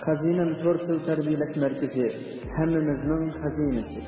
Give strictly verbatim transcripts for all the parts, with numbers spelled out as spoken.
خەزىنەم تور تىل تەربىيەلەش مەركىزى، ھەممىمىزنىڭ خەزىنىسى.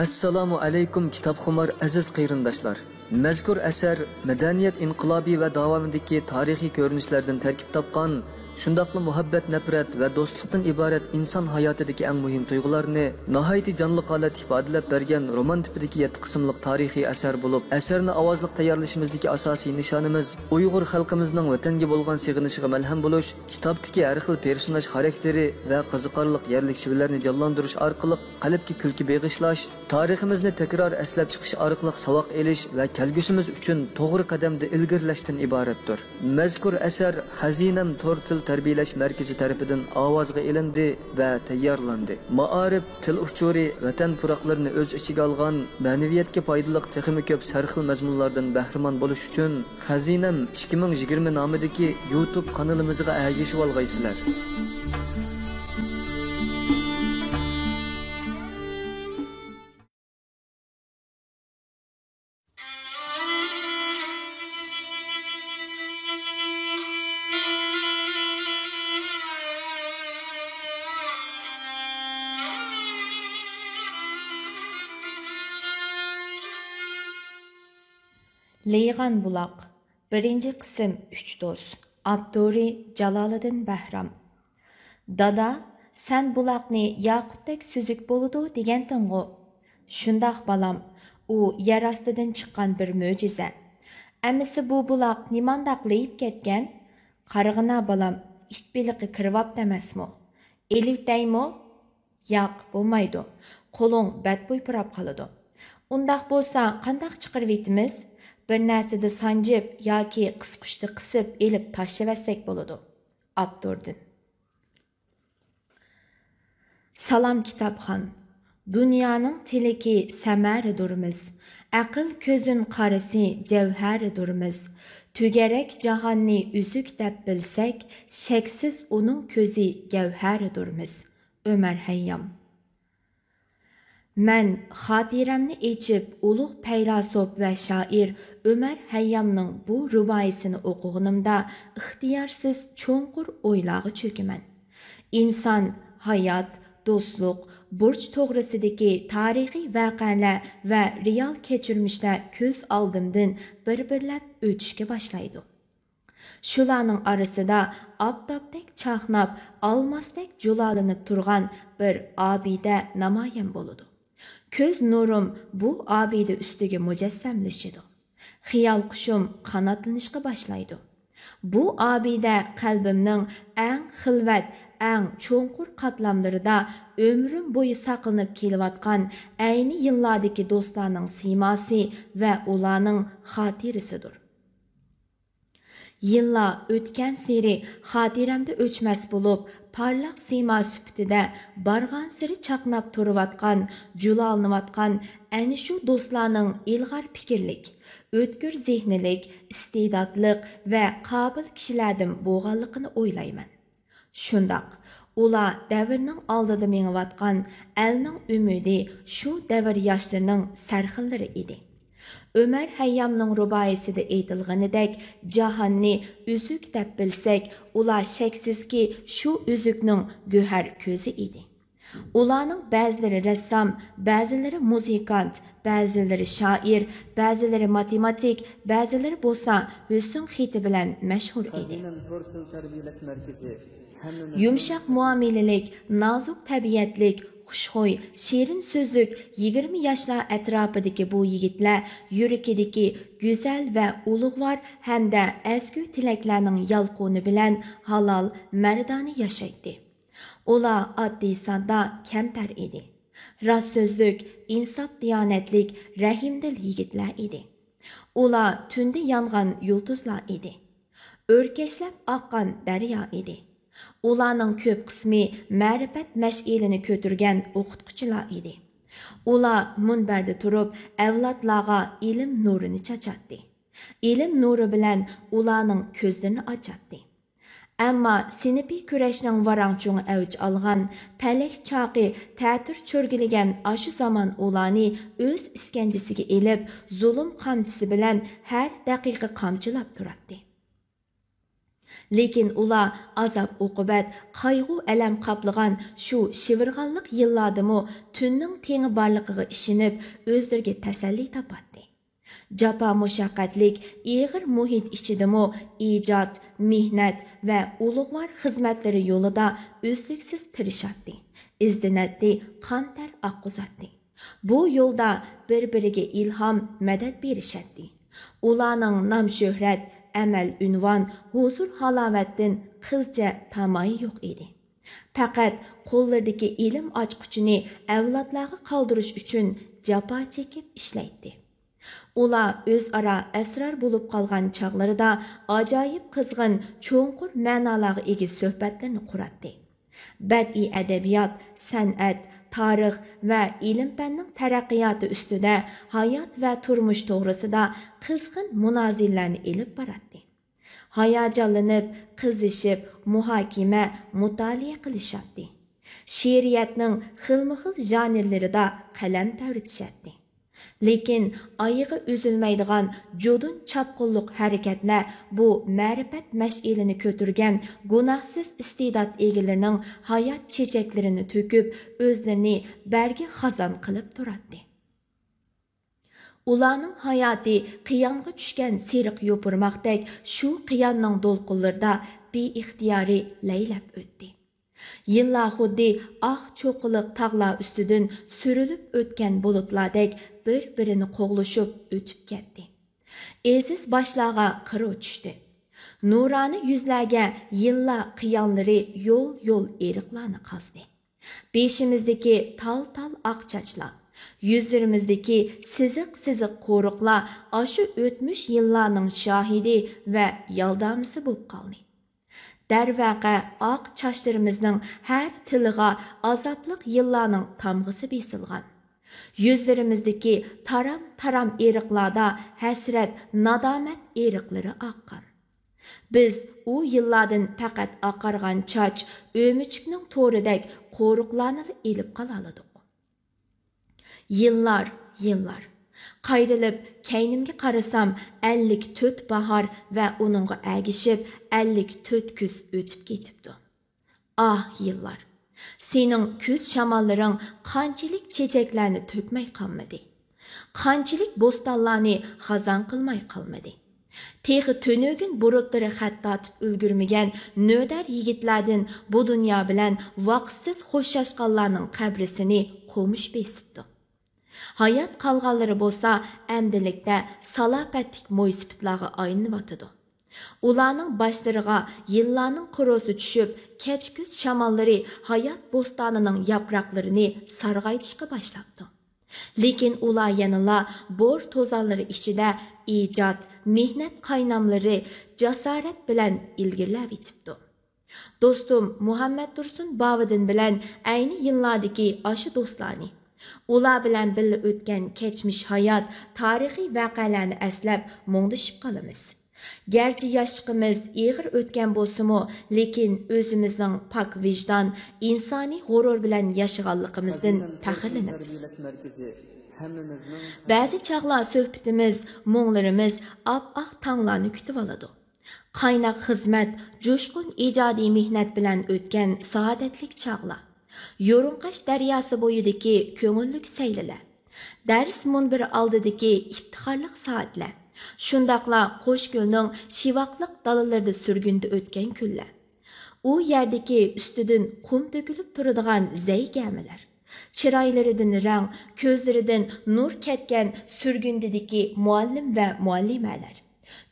ئەسسالامۇ ئەلەيكۇم، كىتابخۇمار ئەزىز قېرىنداشلار! مەزكۇر ئەسەر مەدەنىيەت ئىنقىلابى ۋە داۋامىدىكى تارىخىي كۆرۈنۈشلەردىن تەركىب تاپقان، شۇنداقلا مۇھەببەت، نەپرەت ۋە دوستلۇقتىن ئىبارەت ئىنسان ھاياتىدىكى ئەڭ مۇھىم تۇيغۇلارنى ناھايىتى جانلىق ھالەتتە ئىپادىلەپ بەرگەن رومان تىپىدىكى يەتتە قىسىملىق تارىخىي ئەسەر بولۇپ، ئەسەرنى ئاۋازلىق تەييارلىشىمىزدىكى ئاساسىي نىشانىمىز ئۇيغۇر خەلقىمىزنىڭ ۋەتەنگە بولغان سېغىنىشىغا مەلھەم بولۇش، كىتابتىكى ھەر خىل پېرسوناژ خاراكتېرى ۋە قىزىقارلىق يەرلىك شىۋىلەرنى جانلاندۇرۇش ئارقىلىق قەلبكە كۈلكە بېغىشلاش، تارىخىمىزنى تەكرار ئەسلەپ چىقىش ئارقىلىق ساۋاق ئېلىش ۋە كەلگۈسىمىز ئۈچۈن توغرا قەدەمدە ئىلگىرىلەشتىن ئىبارەتتۇر. مەزكۇر ئەسەر خەزىنەم تور تىل تەربىيەلەش مەركىزى تەرىپىدىن ئاۋازغا ئېلىندى ۋە تەييارلاندى. مائارىپ، تىل ئۇچۇرى، ۋەتەن پۇراقلىرىنى ئۆز ئىچىگە ئالغان، مەنىۋىيەتكە پايدىلىق تېخىمۇ كۆپ سەرخىل مەزمۇنلاردىن بەھرىمەن بولۇش ئۈچۈن، خەزىنەم ئىككى مىڭ يىگىرمە نامىدىكى يۇتۇب قانىلىمىزغا ئەگىشىۋالغايسىلەر! لېيغان بۇلاق، بىرىنچى قىسىم، ئۈچ دوست. ئاپتورى جالالىدىن بەھرام. دادا، سەن بۇلاقنى ياقۇتتەك سۈزۈك بولىدۇ دېگەنتىڭغۇ؟ شۇنداق، بالام، ئۇ يەر ئاستىدىن چىققان بىر مۆجىزە. ئەمىسە بۇ بۇلاق نېمانداق لېيىپ كەتكەن؟ قارىغىنا، بالام، ئىت بېلىقى كىرىۋاپتۇ ئەمەسمۇ؟ ئېلىۋېتەيمۇ؟ ياق، بولمايدۇ. قولۇڭ بەتبۇي پۇراپ قالىدۇ. ئۇنداق بولسا قانداق چىقىرىۋېتىمىز؟ بىر نەرسىدە سانجىپ ياكى قىسقۇچتا قىسىپ ئېلىپ تاشلىۋەتسەك بولىدۇ. ئاپتوردىن. سالام، كىتابخان. دۇنيانىڭ تىلىكى سەمەرىدۇرمىز. ئەقىل كۆزىن قارىسى جەۋھەرىدۇرمىز. تۈگەرەك جاھاننى ئۈزۈك دەپ بىلسەك، شەكسىز ئۇنىڭ كۆزى گەۋھەرىدۇرمىز. ئۆمەر ھەييام. مەن خاتىرەمنى ئېچىپ، ئۇلۇغ پەيلاسوپ ۋە شائىر ئۆمەر ھەييامنىڭ بۇ رۇبائىيسىنى ئوقۇغىنىمدا، ئىختىيارسىز چوڭقۇر ئويلارغا چۆكىمەن. ئىنسان، ھايات، دوستلۇق، بۇرچ توغرىسىدىكى تارىخىي ۋەقەلەر ۋە رېئال كەچۈرمىشلەر كۆز ئالدىمدىن بىر-بىرلەپ ئۆتۈشكە باشلايدۇ. شۇلارنىڭ ئارىسىدا ئاپتاپتەك چاقناپ، ئالماستەك جۇلالىنىپ تۇرغان بىر ئابىدە نامايان بولىدۇ. كۆز نۇرۇم بۇ ئابىدە ئۈستىگە مۇجەسسەملىشىدۇ. خىيال قۇشۇم قاناتلىنىشقا باشلايدۇ. بۇ ئابىدە قەلبىمنىڭ ئەڭ خىلۋەت، ئەڭ چوڭقۇر قاتلاملىرىدا ئۆمرۈم بويى ساقلىنىپ كېلىۋاتقان ئەينى يىللاردىكى دوستلارنىڭ سىيماسى ۋە ئۇلارنىڭ خاتىرىسىدۇر. يىللار ئۆتكەنسېرى خاتىرەمدە ئۆچمەس بولۇپ، پارلاق سىيما سۈپىتىدە بارغانسېرى چاقناپ تۇرۇۋاتقان، جۇلالىنىۋاتقان ئەنە شۇ دوستلارنىڭ ئىلغار پىكىرلىك، ئۆتكۈر زېھنىلىك، ئىستېداتلىق ۋە قابىل كىشىلەردىن بولغانلىقىنى ئويلايمەن. شۇنداق، ئۇلار دەۋرنىڭ ئالدىدا مېڭىۋاتقان، ئەلنىڭ ئۈمىدى، شۇ دەۋر ياشلىرىنىڭ سەرخىللىرى ئىدى. ئۆمەر ھەييامنىڭ رۇبائىيسىدە ئېيتىلغىنىدەك، جاھاننى ئۈزۈك دەپ بىلسەك، ئۇلار شەكسىزكى شۇ ئۈزۈكنىڭ گۆھەر كۆزى ئىدى. ئۇلارنىڭ بەزىلىرى رەسسام، بەزىلىرى مۇزىكانت، بەزىلىرى شائىر، بەزىلىرى ماتېماتىك، بەزىلىرى بولسا ھۆسن خېتى بىلەن مەشھۇر ئىدى. خەزىنەم تور تىل تەربىيەلەش مەركىزى. ھەممىمىزنىڭ يۇمشاق مۇئامىلىلىك، نازۇك تەبىئەتلىك، خۇشخۇي، شېرىن سۆزلۈك يىگىرمە ياشلار ئەتراپىدىكى بۇ يىگىتلەر يۈرىكىدىكى گۈزەل ۋە ئۇلۇغۋار ھەمدە ئەزگۈ تىلەكلەرنىڭ يالقۇنى بىلەن ھالال، مەردانە ياشايتتى. ئۇلار ئاددىي-ساددا، كەمتەر ئىدى. راست سۆزلۈك، ئىنساپ-دىيانەتلىك، رەھىمدىل يىگىتلەر ئىدى. ئۇلار تۈندە يانغان يۇلتۇزلار ئىدى. ئۆركەشلەپ ئاققان دەريا ئىدى. ئۇلارنىڭ كۆپ قىسمى مەرىپەت مەشئىلىنى كۆتۈرگەن ئوقۇتقۇچىلار ئىدى. ئۇلار مۇنبەردە تۇرۇپ، ئەۋلادلارغا ئىلىم نۇرىنى چاچاتتى. ئىلىم نۇرى بىلەن ئۇلارنىڭ كۆزلىرىنى ئاچاتتى. ئەمما سىنىپىي كۈرەشنىڭ ۋاراڭ-چۇڭى ئەۋج ئالغان، پەلەك چاقى تەتۈر چۆرگىلىگەن ئاشۇ زامان ئۇلارنى ئۆز ئىسكەنجىسىگە ئېلىپ، زۇلۇم قامچىسى بىلەن ھەر دەقىقە قامچىلاپ تۇراتتى. لېكىن ئۇلار ئازاب-ئوقۇبەت، قايغۇ-ئەلەم قاپلىغان شۇ شىۋىرغانلىق يىللاردىمۇ تۈننىڭ تېڭى بارلىقىغا ئىشىنىپ، ئۆزلىرىگە تەسەللى تاپاتتى. جاپا-مۇشەققەتلىك ئېغىر مۇھىت ئىچىدىمۇ ئىجاد، مېھنەت ۋە ئۇلۇغۋار خىزمەتلىرى يولىدا ئۈزلۈكسىز تىرىشاتتى، ئىزدىنەتتى، قان-تەر ئاققۇزاتتى. بۇ يولدا بىر-بىرىگە ئىلھام، مەدەت بېرىشەتتى. ئۇلارنىڭ نام-شۆھرەت، ئەمەل-ئۈنۋان، ھۇزۇر-ھالاۋەتتىن قىلچە تامايى يوق ئىدى. پەقەت قوللىرىدىكى ئىلىم ئاچقۇچىنى ئەۋلادلارغا قالدۇرۇش ئۈچۈن جاپا چېكىپ ئىشلەيتتى. ئۇلار ئۆزئارا ئەسرار بولۇپ قالغان چاغلىرىدا ئاجايىپ قىزغىن، چوڭقۇر مەنالارغا ئىگە سۆھبەتلىرىنى قۇراتتى. بەدىئىي ئەدەبىيات، سەنئەت، تارىخ ۋە ئىلىم-پەننىڭ تەرەققىياتى ئۈستىدە، ھايات ۋە تۇرمۇش توغرىسىدا قىزغىن مۇنازىرىلەرنى ئېلىپ باراتتى. ھاياجانلىنىپ، قىزىشىپ، مۇھاكىمە، مۇتالىئە قىلىشاتتى. شېئىرىيەتنىڭ خىلمۇخىل ژانىرلىرىدا قەلەم تەۋرىتىشەتتى. لېكىن ئايىغى ئۈزۈلمەيدىغان جۇدۇن چاپقۇنلۇق ھەرىكەتلەر بۇ مەرىپەت مەشئىلىنى كۆتۈرگەن گۇناھسىز ئىستېدات ئىگىلىرىنىڭ ھايات چېچەكلىرىنى تۆكۈپ، ئۆزلىرىنى بەرگى خازان قىلىپ تۇراتتى. ئۇلارنىڭ ھاياتى قىيانغا چۈشكەن سېرىق يوپۇرماقتەك شۇ قىياننىڭ دولقۇنلىرىدا بىئىختىيارىي لەيلەپ ئۆتتى. يىللار خۇددى ئاق چوققىلىق تاغلار ئۈستىدىن سۈرۈلۈپ ئۆتكەن بۇلۇتلاردەك بىر-بىرىنى قوغلىشىپ ئۆتۈپ كەتتى. ئېزىز باشلارغا قىرو چۈشتى. نۇرانە يۈزلەرگە يىللار قىيانلىرى يول-يول ئېرىقلارنى قازدى. بېشىمىزدىكى تال-تال ئاق چاچلار، يۈزلىرىمىزدىكى سىزىق-سىزىق قورۇقلار ئاشۇ ئۆتمۈش يىللارنىڭ شاھىدى ۋە يالدامىسى بولۇپ قالدى. دەرۋەقە، ئاق چاچلىرىمىزنىڭ ھەر تېلىغا ئازابلىق يىللارنىڭ تامغىسى بېسىلغان. يۈزلىرىمىزدىكى تارام-تارام ئېرىقلاردا ھەسرەت، نادامەت ئېرىقلىرى ئاققان. بىز ئۇ يىللاردىن پەقەت ئاقارغان چاچ، ئۆمۈچۈكنىڭ تورىدەك قورۇقلارنىلا ئېلىپ قالالىدۇق. يىللار، يىللار. قايرىلىپ كەينىمگە قارىسام، ئەللىك تۆت باھار ۋە ئۇنىڭغا ئەگىشىپ ئەللىك تۆت كۈز ئۆتۈپ كېتىپتۇ. ئاھ، يىللار! سېنىڭ كۈز شاماللىرىڭ قانچىلىك چېچەكلەرنى تۆكمەي قالمىدى؟ قانچىلىك بوستانلارنى خازان قىلماي قالمىدى؟ تېخى تۈنۈگۈن بۇرۇتلىرى خەت تارتىپ ئۈلگۈرمىگەن نۆدەر يىگىتلەردىن بۇ دۇنيا بىلەن ۋاقىتسىز خوشلاشقانلارنىڭ قەبرىسىنى قومۇش بېسىپتۇ. ھايات قالغانلىرى بولسا ئەمدىلىكتە سالاپەتلىك مويسىپىتلارغا ئايلىنىۋاتىدۇ. ئۇلارنىڭ باشلىرىغا يىللارنىڭ قىروسى چۈشۈپ، كەچكۈز شاماللىرى ھايات بوستانىنىڭ ياپراقلىرىنى سارغايتىشقا باشلاپتۇ. لېكىن ئۇلار يەنىلا بور توزانلىرى ئىچىدە ئىجاد، مېھنەت قايناملىرى جاسارەت بىلەن ئىلگىرىلەۋېتىپتۇ. دوستۇم مۇھەممەتتۇرسۇن باۋىدىن بىلەن ئەينى يىللاردىكى ئاشۇ دوستلارنى، ئۇلار بىلەن بىللە ئۆتكەن كەچمىش ھايات، تارىخىي ۋەقەلەرنى ئەسلەپ مۇڭدىشىپ قالىمىز. گەرچە ياشلىقىمىز ئېغىر ئۆتكەن بولسىمۇ، لېكىن ئۆزىمىزنىڭ پاك ۋىجدان، ئىنسانىي غۇرۇر بىلەن ياشىغانلىقىمىزدىن پەخىرلىنىمىز. بەزى چاغلار سۆھبىتىمىز، مۇڭلىرىمىز ئاپئاق تاڭلارنى كۈتۈۋالىدۇ. قايناق خىزمەت، جۇشقۇن ئىجادىي مېھنەت بىلەن ئۆتكەن سائادەتلىك چاغلار، يۇرۇڭقاش دەرياسى بويىدىكى كۆڭۈللۈك سەيلىلەر، دەرس مۇنبىرى ئالدىدىكى ئىپتىخارلىق سائەتلەر، شۇنداقلا قوشكۆلنىڭ شىۋاقلىق دالىلىرىدا سۈرگۈندە ئۆتكەن كۈنلەر، ئۇ يەردىكى ئۈستىدىن قۇم تۆكۈلۈپ تۇرىدىغان زەي گەمىلەر، چىرايلىرىدىن رەڭ، كۆزلىرىدىن نۇر كەتكەن سۈرگۈندىدىكى مۇئەللىم ۋە مۇئەللىمەلەر،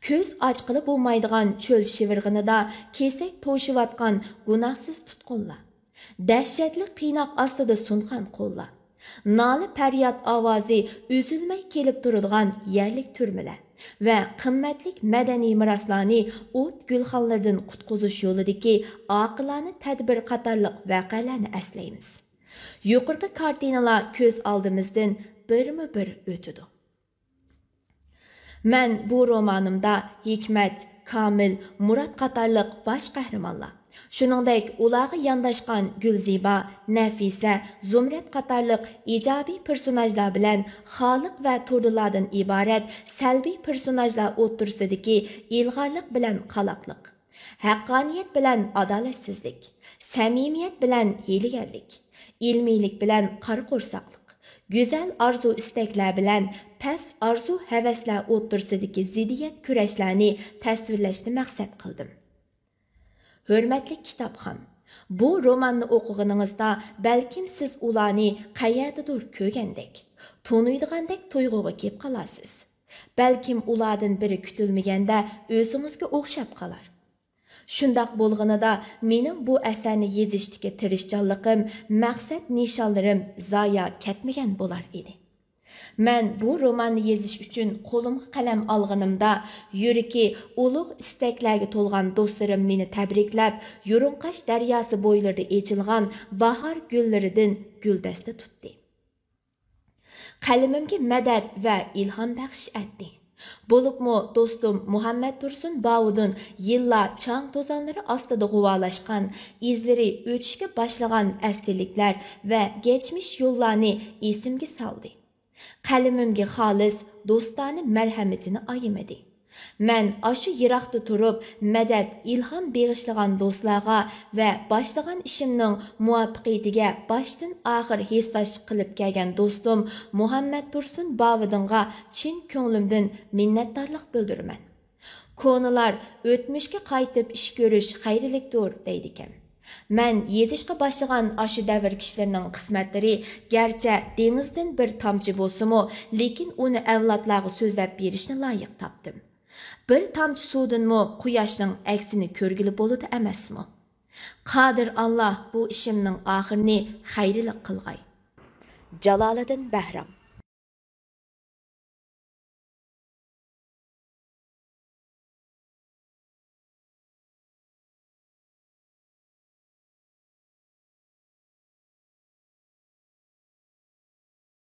كۆز ئاچقىلى بولمايدىغان چۆل شىۋىرغىنىدا كېسەك توشۇۋاتقان گۇناھسىز تۇتقۇنلار، دەھشەتلىك قىيناق ئاستىدا سۇنغان قوللار، نالە-پەرياد ئاۋازى ئۈزۈلمەي كېلىپ تۇرىدىغان يەرلىك تۈرمىلەر ۋە قىممەتلىك مەدەنىي مىراسلارنى ئوت گۈلخانلىرىدىن قۇتقۇزۇش يولىدىكى ئاقىلانە تەدبىر قاتارلىق ۋەقەلەرنى ئەسلەيمىز. يۇقىرىقى كارتىنىلار كۆز ئالدىمىزدىن بىرمۇ بىر ئۆتىدۇ. مەن بۇ رومانىمدا ھېكمەت، كامىل، مۇرات قاتارلىق باش قەھرىمانلار، شۇنىڭدەك ئۇلارغا يانداشقان گۈلزىبا، نەفىسە، زۇمرەت قاتارلىق ئىجابىي پېرسوناژلار بىلەن خالىق ۋە تۇردىلاردىن ئىبارەت سەلبىي پېرسوناژلار ئوتتۇرىسىدىكى ئىلغارلىق بىلەن قالاقلىق، ھەققانىيەت بىلەن ئادالەتسىزلىك، سەمىمىيەت بىلەن ھىيلىگەرلىك، ئىلمىيلىك بىلەن قارا قورساقلىق، گۈزەل ئارزۇ-ئىستەكلەر بىلەن پەس ئارزۇ-ھەۋەسلەر ئوتتۇرىسىدىكى زىددىيەت كۈرەشلەرنى تەسۋىرلەشنى مەقسەت قىلدىم. ھۆرمەتلىك كىتابخان، بۇ روماننى ئوقۇغىنىڭىزدا بەلكىم سىز ئۇلارنى قەيەردىدۇر كۆرگەندەك، تونۇيدىغاندەك تۇيغۇغا كېلىپ قالارسىز. بەلكىم ئۇلاردىن بىرى كۈتۈلمىگەندە ئۆزىڭىزگە ئوخشاپ قالار. شۇنداق بولغىنىدا مېنىڭ بۇ ئەسەرنى يېزىشتىكى تىرىشچانلىقىم، مەقسەت نىشانلىرىم زايا كەتمىگەن بولار ئىدى. مەن بۇ روماننى يېزىش ئۈچۈن قولۇمغا قەلەم ئالغىنىمدا، يۈرىكى ئۇلۇغ ئىستەكلەرگە تولغان دوستلىرىم مېنى تەبرىكلەپ، يۇرۇڭقاش دەرياسى بويلىرىدا ئېچىلغان باھار گۈللىرىدىن گۈلدەستە تۇتتى. قەلىمىمگە مەدەت ۋە ئىلھام بەخش ئەتتى. بولۇپمۇ دوستۇم مۇھەممەت تۇرسۇن باۋۇدۇن يىللار چاڭ-توزانلىرى ئاستىدا غۇۋالاشقان، ئىزلىرى ئۆچۈشكە باشلىغان ئەستىنلىكلەر ۋە كەچمىش يوللارنى ئېسىمگە سالدى. قەلىمىمگە خالىس، دوستانە مەرھەمىتىنى ئايىمىدى. مەن ئاشۇ يىراقتا تۇرۇپ، مەدەت، ئىلھام بېغىشلىغان دوستلارغا ۋە باشلىغان ئىشىمنىڭ مۇۋەپپەقىيىتىگە باشتىن ئاخىر ھېسداشلىق قىلىپ كەلگەن دوستۇم مۇھەممەت تۇرسۇن باۋىدىنغا چىن كۆڭلۈمدىن مىننەتدارلىق بىلدۈرىمەن. كونىلار «ئۆتمۈشكە قايتىپ ئىش كۆرۈش خەيرلىكتۇر» دەيدىكەن. مەن يېزىشقا باشلىغان ئاشۇ دەۋر كىشىلىرىنىڭ قىسمەتلىرى گەرچە دېڭىزدىن بىر تامچە بولسىمۇ، لېكىن ئۇنى ئەۋلادلارغا سۆزلەپ بېرىشنى لايىق تاپتىم. بىر تامچە سۇدىنمۇ قۇياشنىڭ ئەكسىنى كۆرگىلى بولىدۇ ئەمەسمۇ؟ قادىر ئاللا بۇ ئىشىمنىڭ ئاخىرىنى خەيرلىك قىلغاي. جالالىدىن بەھرام.